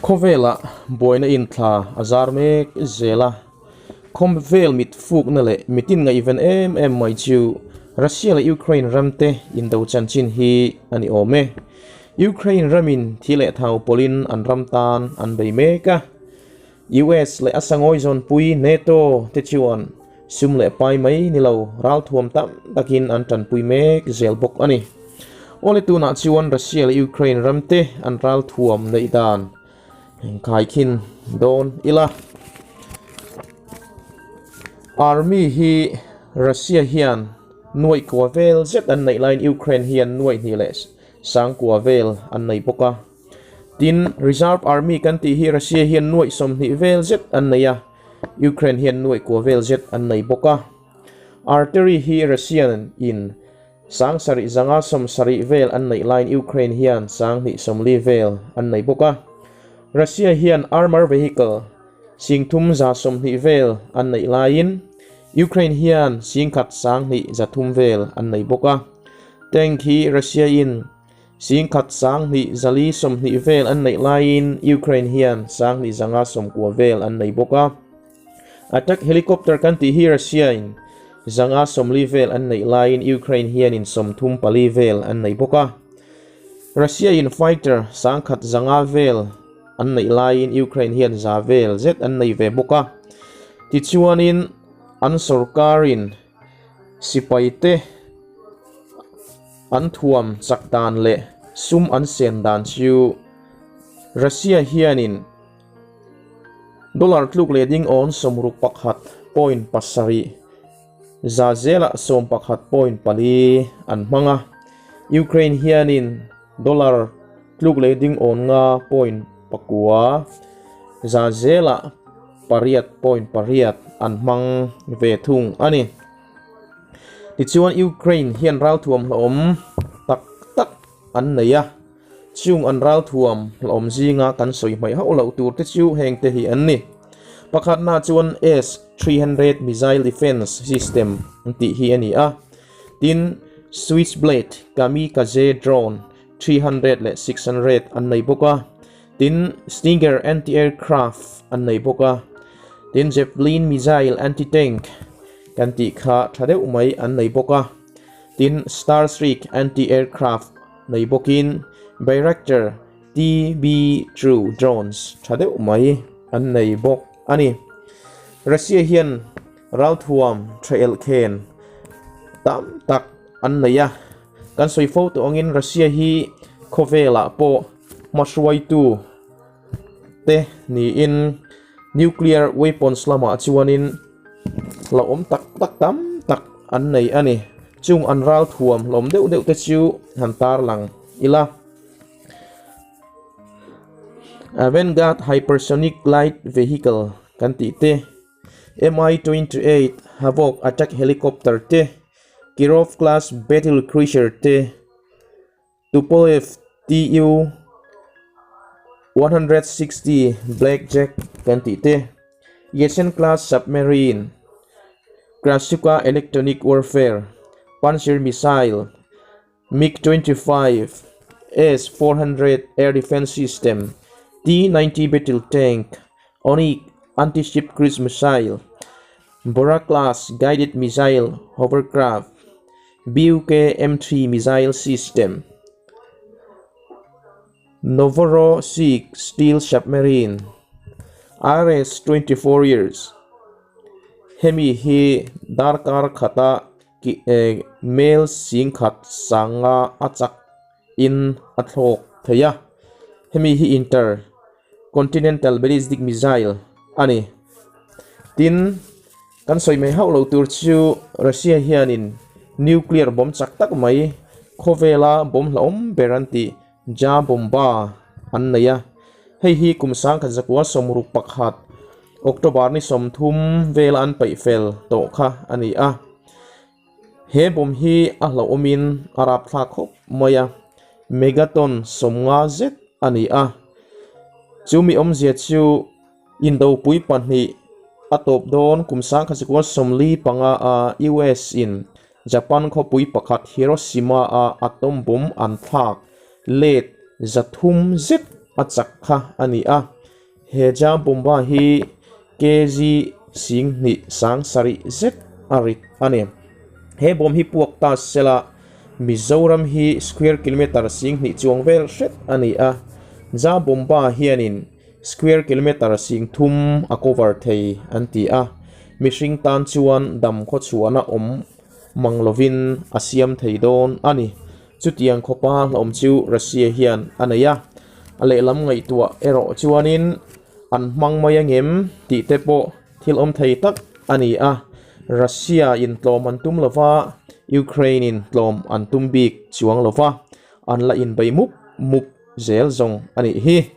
Khawvelah buaina inthla a zar mek zel a, khawvel mit fukna leh mitin ngaihven em em mai chu Russia leh Ukraine ramte indo chanchin hi a ni awm e. Ukraine ramin thi leh thau pawlhin an ram tan an bei mek a, US leh a sangawi zawnpui NATO te chuan sum leh pai mai ni lo ralthuam tam takin an tanpui mek zel bawk a ni. Awle tunah chuan Russia leh Ukraine ramte an ralthuam neih dan khaikhin dawn ila. Army hi Russia hian nuaih kua vel zet an neih laiin Ukraine hian nuaih hnih leh sangkua vel an nei bawk a. Tin, Reserve Army kan tih hi Russia hian nuaih 20 vel zet an nei a, Ukraine hian nuaih kua vel zet an nei bawk a. Artillery hi Russian in 7,000 570 vel an neih laiin Ukraine hian 2,040 vel an nei bawk a. Russia hian armor vehicle 3,120 vel an neih laiin Ukraine hian 1,000 2,300 vel an nei bawk a. Tank hi Russia in 1,000 2,4 20 vel an neih laiin Ukraine hian 2,590 vel an nei bawk a. Attack helicopter kan tih hi Russia in 140 vel an neih laiin Ukraine hianin 34 vel an nei bawk a. Russia in fighter 1,100 vel an neih laiin Ukraine hian 100 vel zet an nei ve bawk a. Tichuanin an sorkarin sipaite An thuam chak dan leh sum an sen dan chu Russia hianin dollar tluk leh ding awn 61.7 za zelah 11.4 an hmang a, Ukraine hianin dollar tluk leh ding awn 5.9 za zelah 8.8 an hmang ve thung a ni. Tichuan Ukraine hian ralthuam hlauhawm tak tak an nei a, chung an ralthuam hlauhawm zinga kan sawi hmaih hauh loh tur te chu heng te hi an ni. Pakhatna chuan S-300 Missile Defense System an tih hi a ni a, tin Switchblade Kamikaze Drone 300 leh 600 an nei bawk a, tin Stinger Anti-Aircraft an nei bawk a, tin Javelin Missile Anti-Tank kan tih kha tha deuh mai an nei bawk a, tin Starstreak Anti-Aircraft nei bawkin Bayraktar TB2 drones tha deuh mai an nei bawk a ni. Russia hian ralthuam tha elkhen tam tak an nei a, kan sawi fo tawh angin Russia hi khawvelah pawh hmahruaitu te niin nuclear weapons lamah chuanin hlauhawm tak tak tam tak an nei a ni. Chung an ral thuam hlawm deuh deuh te chu han tarlang ila. Avangard hypersonic glide vehicle kan tih te, Mi-28 Havoc attack helicopter te, Kirov class battle cruiser te, Tupolev Tu 160 Blackjack kan tih te, Yasen class submarine, Krasukha electronic warfare, Pantsir missile, MiG 25, S-400 air defence system, T-90 battle tank, Onyx anti-ship cruise missile, Bora class guided missile hovercraft, Buk M3 missile system, Novorossiysk steel submarine, RS-24 years. Hemi hi darkar khata ki mel 10,000 sanga a chak in a thlawk thei a. Hemi hi inter continental ballistic missile a ni. Tin, kan sawi mai hauh lo tur chu Russia hianin nuclear bomb chak tak mai khawvela bomb hlauhawm ber an tih Ja bomba an nei a. Hei hi kum 1961 October ni 30 vela an peih fel tawh kha a ni a. He bomb hi a hlauhawmin a rapthlak khawp mai a, megaton 50 zet a ni a. Chumi awmzia chu Indopui pahnih a tawp dawn kum 1945 a US in Japan khawpui pakhat Hiroshima a atom bomb an thlak let 300 zet a chak kha a ni a. He jam bomba hi kg 20 70 zet a rit a ni. He bomb hi puak ta sela Mizoram hi square kilometre 2000 chuang vel hret a ni a, jam bomba hianin square kilometre 3000 a cover thei an ti a, mihring tan chuan dam khawchhuahna awm mang lovin a siam thei dawn a ni. Chutiang khawpa hlawm chu Russia hian a nei a, a lehlam ngaihtuah erawh chuanin an hmang mai angem tih te pawh thil awm thei tak a ni a, Russia in tlawm an tum lova, Ukraine in tlawm an tum bik chuang lova, an la inbei mup mup zel zawng a nih hi.